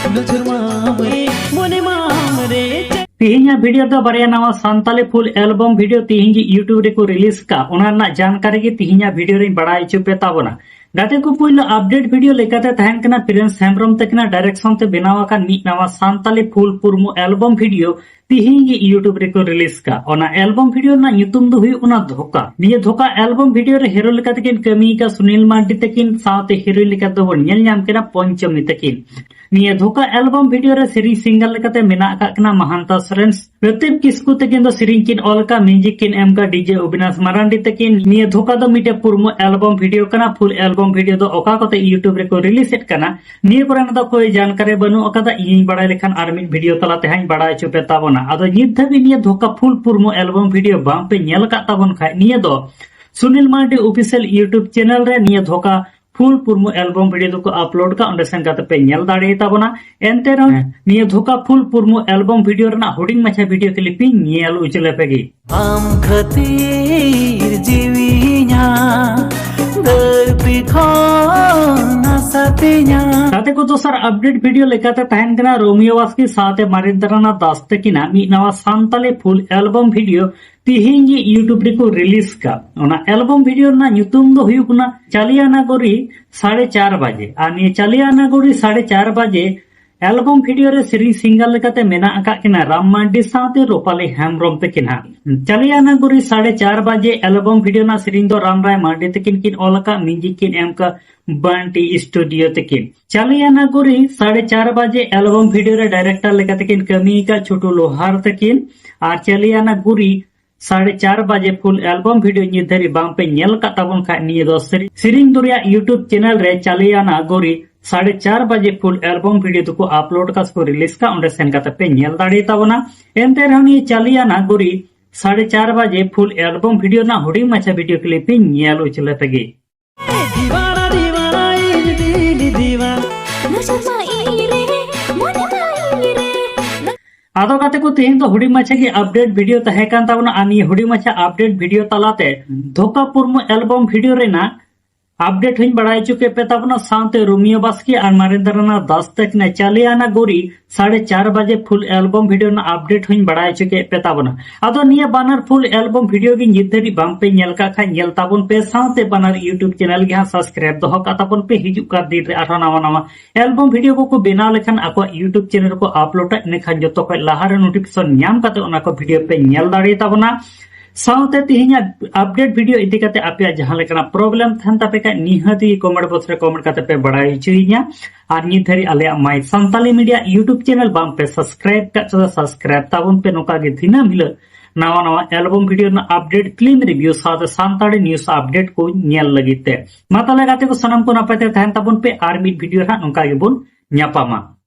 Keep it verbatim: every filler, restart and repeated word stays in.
ᱱᱚᱡᱚᱨ ᱢᱟᱢ ᱨᱮ, ᱢᱚᱱᱮ ᱢᱟᱢ ᱨᱮ᱾ ᱛᱮᱦᱮᱧᱟᱜ ᱵᱷᱤᱰᱤᱭᱳ ᱫᱚ ᱵᱟᱨᱭᱟ ᱱᱟᱣᱟ ᱥᱟᱱᱛᱟᱞᱤ ᱯᱷᱩᱞ ᱮᱞᱵᱚᱢ ᱵᱷᱤᱰᱤᱭᱳ ᱛᱮᱦᱮᱧ ᱜᱮ YouTube ᱨᱮᱠᱚ ᱨᱤᱞᱤᱡᱽ ᱠᱟᱜ, ᱚᱱᱟ ᱨᱮᱱᱟᱜ ᱡᱟᱱᱠᱟᱨᱤ ᱜᱮ ᱛᱮᱦᱮᱧᱟᱜ ᱵᱷᱤᱰᱤᱭᱳ ᱨᱮᱧ ᱵᱟᱲᱟᱭ ᱦᱚᱪᱚ ᱯᱮ ᱛᱟᱵᱚᱱᱟ᱾ ᱜᱟᱛᱮ ᱠᱚ, ᱯᱩᱭᱞᱩ ᱟᱯᱰᱮᱴ ᱵᱷᱤᱰᱤᱭᱳ ᱞᱮᱠᱟᱛᱮ ᱛᱟᱦᱮᱱ ᱠᱟᱱᱟ ᱯᱨᱤᱱᱥ ᱦᱮᱢᱵᱨᱚᱢ ᱛᱟᱹᱠᱤᱱᱟᱜ ᱰᱟᱭᱨᱮᱠᱥᱚᱱ ᱛᱮ ᱵᱮᱱᱟᱣ ᱟᱠᱟᱱ ᱢᱤᱫ ᱱᱟᱣᱟ ᱥᱟᱱᱛᱟᱞᱤ ᱯᱷᱩᱞ ᱯᱩᱨᱢᱩ ᱮᱞᱵᱚᱢ ᱵᱷᱤᱰᱤᱭᱳ ᱛᱤᱦᱤᱧ ᱜᱮ YouTube ᱨᱮᱠᱚ ᱨᱤᱞᱤᱡᱽ ᱠᱟᱜ᱾ ᱚᱱᱟ ᱮᱞᱵᱚᱢ ᱵᱷᱤᱰᱤᱭᱳ ᱨᱮᱱᱟᱜ ᱧᱩᱛᱩᱢ ᱫᱚ ᱦᱩᱭᱩᱜ ᱠᱟᱱᱟ ᱫᱷᱳᱠᱟ᱾ ᱱᱤᱭᱟᱹ ᱫᱷᱳᱠᱟ ᱮᱞᱵᱚᱢ ᱵᱷᱤᱰᱤᱭᱳ ᱨᱮ ᱦᱤᱨᱳ ᱞᱮᱠᱟ ᱛᱮᱠᱤᱱ ᱠᱟᱹᱢᱤ ᱟᱠᱟᱫ ᱥᱩᱱᱤᱞ ᱢᱟᱨᱰᱤ ᱛᱟᱹᱠᱤᱱ, ᱥᱟᱶᱛᱮ ᱦᱤᱨᱳᱭᱤᱱ ᱞᱮᱠᱟ ᱫᱚᱵᱚᱱ ᱧᱮᱞ ᱧᱟᱢ ᱠᱤᱱᱟ ᱯᱚᱧᱪᱚᱢᱤ ᱛᱟᱹᱠᱤᱱ᱾ ᱱᱤᱭᱟᱹ ᱫᱷᱳᱠᱟ ᱮᱞᱵᱚᱢ ᱵᱷᱤᱰᱤᱭᱳ ᱨᱮ ᱥᱮᱨᱮᱧ ᱥᱤᱝᱜᱟᱨ ᱞᱮᱠᱟᱛᱮ ᱢᱮᱱᱟᱜ ᱟᱠᱟᱫ ᱠᱤᱱᱟ ᱢᱟᱦᱟᱱᱛᱟ ᱥᱚᱨᱮᱱ, ᱯᱨᱚᱫᱤᱯ ᱠᱤᱥᱠᱩ ᱛᱟᱹᱠᱤᱱ ᱫᱚ ᱥᱮᱨᱮᱧ ᱠᱤᱱ ᱚᱞ ᱟᱠᱟᱫ, ᱢᱤᱣᱡᱤᱠ ᱠᱤᱱ ᱮᱢ ᱟᱠᱟᱫ ᱰᱤᱡᱮ ᱚᱵᱤᱱᱟᱥ ᱢᱟᱨᱟᱱᱰᱤ ᱛᱟᱹᱠᱤᱱ᱾ ᱱᱤᱭᱟᱹ ᱫᱷᱳᱠᱟ ᱫᱚ ᱢᱤᱫᱴᱮᱡ ᱯᱩᱨᱢᱩ ᱮᱞᱵᱚᱢ ᱵᱷᱤᱰᱤᱭᱳ ᱠᱟᱱᱟ᱾ ᱯᱷᱩᱞ ᱮᱞᱵᱚᱢ ᱵᱷᱤᱰᱤᱭᱳ ᱫᱚ ᱚᱠᱟ ᱠᱚᱛᱮ YouTube ᱨᱮᱠᱚ ᱨᱤᱞᱤᱡᱽ ᱮᱫ ᱠᱟᱱᱟ, ᱱᱤᱭᱟᱹ ᱠᱚᱨᱮᱱᱟᱜ ᱫᱚ ᱠᱳᱭ ᱡᱟᱱᱠᱟᱨᱤ ᱵᱟᱹᱱᱩᱜ ᱟᱠᱟᱫᱟ᱾ ᱤᱧᱤᱧ ᱵᱟᱲᱟᱭ ᱞᱮᱠᱷᱟᱱ ᱟᱨ ᱢᱤᱫ ᱵᱷᱤᱰᱤᱭᱳ ᱛᱟᱞᱟ ᱛᱮᱦᱟᱸᱧ ᱵᱟᱲᱟᱭ ᱦᱚᱪᱚ ᱯᱮ ᱛᱟᱵᱚᱱᱟ᱾ ᱟᱫᱚ ᱱᱤᱛ ᱫᱷᱟᱹᱵᱤᱡ ᱱᱤᱭᱟᱹ ᱫᱷᱳᱠᱟ ᱯᱷᱩᱞ ᱯᱩᱨᱢᱩ ᱮᱞᱵᱚᱢ ᱵᱷᱤᱰᱤᱭᱳ ᱵᱟᱝ ᱯᱮ ᱧᱮᱞ ᱟᱠᱟᱫ ᱛᱟᱵᱚᱱ ᱠᱷᱟᱡ, ᱱᱤᱭᱟᱹ ᱫᱚ Sunil Mardi official YouTube channel ᱨᱮ ᱱᱤᱭᱟᱹ ᱫᱷᱳᱠᱟ ᱯᱷᱩᱞ ᱯᱩᱨᱢᱩ ᱮᱞᱵᱚᱢ ᱵᱷᱤᱰᱤᱭᱳ ᱫᱚᱠᱚ ᱟᱯᱞᱳᱰ ᱠᱟᱜ, ᱚᱸᱰᱮ ᱥᱮᱱ ᱠᱟᱛᱮ ᱯᱮ ᱧᱮᱞ ᱫᱟᱲᱮᱭᱟᱜ ᱛᱟᱵᱚᱱᱟ᱾ ᱮᱱᱛᱮ ᱨᱮᱦᱚᱸ ᱦᱮᱸ᱾ ᱱᱤᱭᱟᱹ ᱫᱷᱳᱠᱟ ᱯᱷᱩᱞ ᱯᱩᱨᱢᱩ ᱮᱞᱵᱚᱢ ᱵᱷᱤᱰᱤᱭᱳ ᱨᱮᱱᱟᱜ ᱦᱩᱰᱤᱧ ᱢᱟᱪᱷᱟ ᱵᱷᱤᱰᱤᱭᱳ ᱠᱞᱤᱯ ᱤᱧ ᱧᱮᱞ ᱩᱪᱩ ᱞᱮᱯᱮ ᱜᱮ᱾ ᱟᱢ ᱠᱷᱟᱹᱛᱤᱨ ᱡᱤᱣᱤᱧᱟ ᱫᱷᱟᱹᱨᱛᱤ ᱠᱷᱚᱱ ᱦᱟᱥᱟ ᱛᱤᱧᱟ᱾ ᱜᱟᱛᱮ ᱠᱚ, ᱫᱚᱥᱟᱨ ᱟᱯᱰᱮᱴ ᱵᱷᱤᱰᱤᱭᱳ ᱞᱮᱠᱟᱛᱮ ᱛᱟᱦᱮᱱ ᱠᱟᱱᱟ ᱨᱳᱢᱤᱭᱳ ᱵᱟᱥᱠᱮ ᱥᱟᱶᱛᱮ ᱢᱟᱨᱮᱱᱫᱨᱚᱱᱟᱛᱷ ᱫᱟᱥ ᱛᱟᱹᱠᱤᱱᱟᱜ ᱢᱤᱫ ᱱᱟᱣᱟ ᱥᱟᱱᱛᱟᱞᱤ ᱯᱷᱩᱞ ᱮᱞᱵᱚᱢ ᱵᱷᱤᱰᱤᱭᱳ ᱛᱤᱦᱤᱧ ᱜᱮ YouTube ᱨᱮᱠᱚ ᱨᱤᱞᱤᱡᱽ ᱠᱟᱜ᱾ ᱚᱱᱟ ᱮᱞᱵᱚᱢ ᱵᱷᱤᱰᱤᱭᱳ ᱨᱮᱱᱟᱜ ᱧᱩᱛᱩᱢ ᱫᱚ ᱦᱩᱭᱩᱜ ᱠᱟᱱᱟ ᱪᱟᱞᱤᱭᱟᱱᱟ ᱜᱳᱨᱤ ᱥᱟᱲᱮ ᱪᱟᱨ ᱵᱟᱡᱮ᱾ ᱟᱨ ᱱᱤᱭᱟᱹ ᱪᱟᱞᱤᱭᱟᱱᱟ ᱜᱳᱨᱤ ᱥᱟᱲᱮ ᱪᱟᱨ ᱵᱟᱡᱮ ᱮᱞᱵᱚᱢ ᱵᱷᱤᱰᱤᱭᱳ ᱨᱮ ᱥᱮᱨᱮᱧ ᱥᱤᱝᱜᱟᱨ ᱞᱮᱠᱟᱛᱮ ᱢᱮᱱᱟᱜ ᱟᱠᱟᱫ ᱠᱤᱱᱟ ᱨᱟᱢ ᱢᱟᱨᱰᱤ ᱥᱟᱶᱛᱮ ᱨᱩᱯᱟᱞᱤ ᱦᱮᱢᱵᱨᱚᱢ ᱛᱟᱹᱠᱤᱱ ᱦᱟᱸᱜ᱾ ᱪᱟᱞᱤᱭᱟᱱᱟ ᱜᱳᱨᱤ ᱥᱟᱲᱮ ᱪᱟᱨ ᱵᱟᱡᱮ ᱮᱞᱵᱚᱢ ᱵᱷᱤᱰᱤᱭᱳ ᱨᱮᱱᱟᱜ ᱥᱮᱨᱮᱧ ᱫᱚ ᱨᱟᱢ ᱨᱟᱭ ᱢᱟᱨᱰᱤ ᱛᱟᱹᱠᱤᱱ ᱠᱤᱱ ᱚᱞ ᱟᱠᱟᱫ, ᱢᱤᱣᱡᱤᱠ ᱠᱤᱱ ᱮᱢ ᱟᱠᱟᱫ ᱵᱟᱱᱴᱤ ᱥᱴᱩᱰᱤᱭᱳ ᱛᱟᱹᱠᱤᱱ᱾ ᱪᱟᱞᱤᱭᱟᱱᱟ ᱜᱳᱨᱤ ᱥᱟᱲᱮ ᱪᱟᱨ ᱵᱟᱡᱮ ᱮᱞᱵᱚᱢ ᱵᱷᱤᱰᱤᱭᱳ ᱨᱮ ᱰᱟᱭᱨᱮᱠᱴᱚᱨ ᱞᱮᱠᱟᱛᱮ ᱠᱤᱱ ᱠᱟᱹᱢᱤ ᱟᱠᱟᱫ ᱪᱷᱳᱴᱩ ᱞᱳᱦᱟᱨ ᱛᱟᱹᱠᱤᱱ᱾ ᱟᱨ ᱪᱟᱞᱤᱭᱟᱱᱟ ᱜᱳᱨᱤ ᱥᱟᱲᱮ ᱪᱟᱨ ᱵᱟᱡᱮ ᱯᱷᱩᱞ ᱮᱞᱵᱚᱢ ᱵᱷᱤᱰᱤᱭᱳ ᱱᱤᱛ ᱫᱷᱟᱹᱨᱤᱡ ᱵᱟᱝ ᱯᱮ ᱧᱮᱞ ᱟᱠᱟᱫ ᱛᱟᱵᱚᱱ ᱠᱷᱟᱡ, ᱱᱤᱭᱟᱹ ᱫᱚ ᱥᱮᱨᱮᱧ, ᱥᱮᱨᱮᱧ ᱫᱚ ᱨᱮᱭᱟᱜ YouTube ᱪᱮᱱᱮᱞ ᱨᱮ ᱪᱟᱞᱤᱭᱟᱱᱟ ᱜᱳᱨᱤ ᱥᱟᱲᱮ ᱪᱟᱨ ᱵᱟᱡᱮ ᱯᱷᱩᱞ ᱮᱞᱵᱚᱢ ᱵᱷᱤᱰᱤᱭᱳ ᱫᱚᱠᱚ ᱟᱯᱞᱳᱰ ᱠᱟᱜ ᱥᱮᱠᱚ ᱨᱤᱞᱤᱡᱽ ᱠᱟᱜ, ᱚᱸᱰᱮ ᱥᱮᱱ ᱠᱟᱛᱮ ᱯᱮ ᱧᱮᱞ ᱫᱟᱲᱮ ᱛᱟᱵᱚᱱᱟ᱾ ᱮᱱᱛᱮ ᱨᱮᱦᱚᱸ ᱱᱤᱭᱟᱹ ᱪᱟᱞᱤᱭᱟᱱᱟ ᱜᱳᱨᱤ ᱥᱟᱲᱮ ᱪᱟᱨ ᱵᱟᱡᱮ ᱯᱷᱩᱞ ᱮᱞᱵᱚᱢ ᱵᱷᱤᱰᱤᱭᱳ ᱨᱮᱱᱟᱜ ᱦᱩᱰᱤᱧ ᱢᱟᱪᱷᱟ ᱵᱷᱤᱰᱤᱭᱳ ᱠᱞᱤᱯ ᱤᱧ ᱧᱮᱞ ᱩᱪᱩ ᱞᱮᱯᱮ ᱜᱮ᱾ ᱫᱤᱣᱟᱱᱟ, ᱫᱤᱣᱟᱱᱟ, ᱤᱧ ᱫᱤᱞ ᱫᱤᱣᱟᱱᱟ᱾ ᱱᱚᱡᱚᱨ ᱢᱟ ᱤᱧ ᱨᱮ, ᱢᱚᱱᱮ ᱢᱟ ᱤᱧ ᱨᱮ᱾ ᱟᱫᱚ ᱜᱟᱛᱮ ᱠᱚ, ᱛᱮᱦᱮᱧ ᱫᱚ ᱦᱩᱰᱤᱧ ᱢᱟᱪᱷᱟ ᱜᱮ ᱟᱯᱰᱮᱴ ᱵᱷᱤᱰᱤᱭᱳ ᱛᱟᱦᱮᱸ ᱠᱟᱱ ᱛᱟᱵᱚᱱᱟ᱾ ᱟᱨ ᱱᱤᱭᱟᱹ ᱦᱩᱰᱤᱧ ᱢᱟᱪᱷᱟ ᱟᱯᱰᱮᱴ ᱵᱷᱤᱰᱤᱭᱳ ᱛᱟᱞᱟᱛᱮ ᱫᱷᱳᱠᱟ ᱯᱩᱨᱢᱩ ᱮᱞᱵᱚᱢ ᱵᱷᱤᱰᱤᱭᱳ ᱨᱮᱱᱟᱜ ᱟᱯᱰᱮᱴ ᱦᱚᱧ ᱵᱟᱲᱟᱭ ᱦᱚᱪᱚ ᱠᱮᱫ ᱯᱮ ᱛᱟᱵᱚᱱᱟ, ᱥᱟᱶᱛᱮ ᱨᱳᱢᱤᱭᱳ ᱵᱟᱥᱠᱮ ᱟᱨ ᱢᱟᱨᱮᱱᱫᱨᱚᱱᱟᱛᱷ ᱫᱟᱥ ᱛᱟᱹᱠᱤᱱᱟᱜ ᱪᱟᱞᱤᱭᱟᱱᱟ ᱜᱳᱨᱤ ᱥᱟᱲᱮ ᱪᱟᱨ ᱵᱟᱡᱮ ᱯᱷᱩᱞ ᱮᱞᱵᱚᱢ ᱵᱷᱤᱰᱤᱭᱳ ᱨᱮᱱᱟᱜ ᱟᱯᱰᱮᱴ ᱦᱚᱧ ᱵᱟᱲᱟᱭ ᱦᱚᱪᱚ ᱠᱮᱫ ᱯᱮ ᱛᱟᱵᱚᱱᱟ᱾ ᱟᱫᱚ ᱱᱤᱭᱟᱹ ᱵᱟᱱᱟᱨ ᱯᱷᱩᱞ ᱮᱞᱵᱚᱢ ᱵᱷᱤᱰᱤᱭᱳ ᱜᱮ ᱱᱤᱛ ᱫᱷᱟᱹᱵᱤᱡ ᱵᱟᱝ ᱯᱮ ᱧᱮᱞ ᱠᱟᱜ ᱠᱷᱟᱱ, ᱧᱮᱞ ᱛᱟᱵᱚᱱ ᱯᱮ, ᱥᱟᱶᱛᱮ ᱵᱟᱱᱟᱨ YouTube ᱪᱮᱱᱮᱞ ᱜᱮ ᱦᱟᱸᱜ ᱥᱟᱵᱥᱠᱨᱟᱭᱤᱵ ᱫᱚᱦᱚ ᱠᱟᱜ ᱛᱟᱵᱚᱱ ᱯᱮ᱾ ᱦᱤᱡᱩᱜ ᱠᱟᱱ ᱫᱤᱱ ᱨᱮ ᱟᱨᱦᱚᱸ ᱱᱟᱣᱟ ᱱᱟᱣᱟ ᱮᱞᱵᱚᱢ ᱵᱷᱤᱰᱤᱭᱳ ᱠᱚᱠᱚ ᱵᱮᱱᱟᱣ ᱞᱮᱠᱷᱟᱱ ᱟᱠᱚᱣᱟᱜ YouTube ᱪᱮᱱᱮᱞ ᱨᱮᱠᱚ ᱟᱯᱞᱳᱰᱟ, ᱤᱱᱟᱹᱠᱷᱟᱱ ᱡᱚᱛᱚ ᱠᱷᱚᱱ ᱞᱟᱦᱟᱨᱮ ᱱᱳᱴᱤᱯᱷᱤᱠᱮᱥᱚᱱ ᱧᱟᱢ ᱠᱟᱛᱮ ᱚᱱᱟ ᱠᱚ ᱵᱷᱤᱰᱤᱭᱳ ᱯᱮ ᱧᱮᱞ ᱫᱟᱲᱮᱭᱟᱛᱟᱵᱚᱱᱟ᱾ ᱥᱟᱶᱛᱮ ᱛᱮᱦᱮᱧᱟᱜ ᱟᱯᱰᱮᱴ ᱵᱷᱤᱰᱤᱭᱳ ᱤᱫᱤ ᱠᱟᱛᱮ ᱟᱯᱮᱭᱟᱜ ᱡᱟᱦᱟᱸ ᱞᱮᱠᱟᱱᱟᱜ ᱯᱨᱚᱵᱞᱮᱢ ᱛᱟᱦᱮᱱ ᱛᱟᱯᱮ ᱠᱷᱟᱱ, ᱱᱤᱦᱟᱹᱛ ᱜᱮ ᱠᱚᱢᱮᱱᱴ ᱵᱚᱠᱥ ᱨᱮ ᱠᱚᱢᱮᱱᱴ ᱠᱟᱛᱮ ᱯᱮ ᱵᱟᱲᱟᱭ ᱦᱚᱪᱚᱭᱤᱧᱟ᱾ ᱟᱨ ᱱᱤᱛ ᱫᱷᱟᱹᱨᱤᱡ ᱟᱞᱮᱭᱟᱜ ᱢᱟᱭ ᱥᱟᱱᱛᱟᱞᱤ ᱢᱤᱰᱤᱭᱟ YouTube ᱪᱮᱱᱮᱞ ᱵᱟᱝ ᱯᱮ ᱥᱟᱵᱥᱠᱨᱟᱭᱤᱵ ᱠᱟᱜ ᱠᱷᱟᱱ ᱥᱟᱵᱥᱠᱨᱟᱭᱤᱵ ᱛᱟᱵᱚᱱ ᱯᱮ᱾ ᱱᱚᱝᱠᱟ ᱜᱮ ᱫᱤᱱᱟᱹᱢ ᱦᱤᱞᱳᱜ ᱱᱟᱣᱟ ᱱᱟᱣᱟ ᱮᱞᱵᱚᱢ ᱵᱷᱤᱰᱤᱭᱳ ᱨᱮᱱᱟᱜ ᱟᱯᱰᱮᱴ, ᱯᱷᱤᱞᱢ ᱨᱤᱵᱷᱤᱭᱩ ᱥᱟᱶᱛᱮ ᱥᱟᱱᱛᱟᱲᱤ ᱱᱤᱭᱩᱡ ᱟᱯᱰᱮᱴ ᱠᱚ ᱧᱮᱞ ᱞᱟᱹᱜᱤᱫ ᱛᱮ᱾ ᱢᱟ ᱛᱟᱦᱞᱮ ᱜᱟᱛᱮ ᱠᱚ, ᱥᱟᱱᱟᱢ ᱠᱚ ᱱᱟᱯᱟᱭ ᱛᱮ ᱛᱟᱦᱮᱱ ᱛᱟᱵᱚᱱ ᱯᱮ, ᱟᱨ ᱢᱤᱫ ᱵᱷᱤᱰᱤᱭᱳ ᱨᱮ ᱦᱟᱸᱜ ᱱᱚᱝᱠᱟ ᱜᱮᱵᱚᱱ ᱧᱟᱯᱟᱢᱟ᱾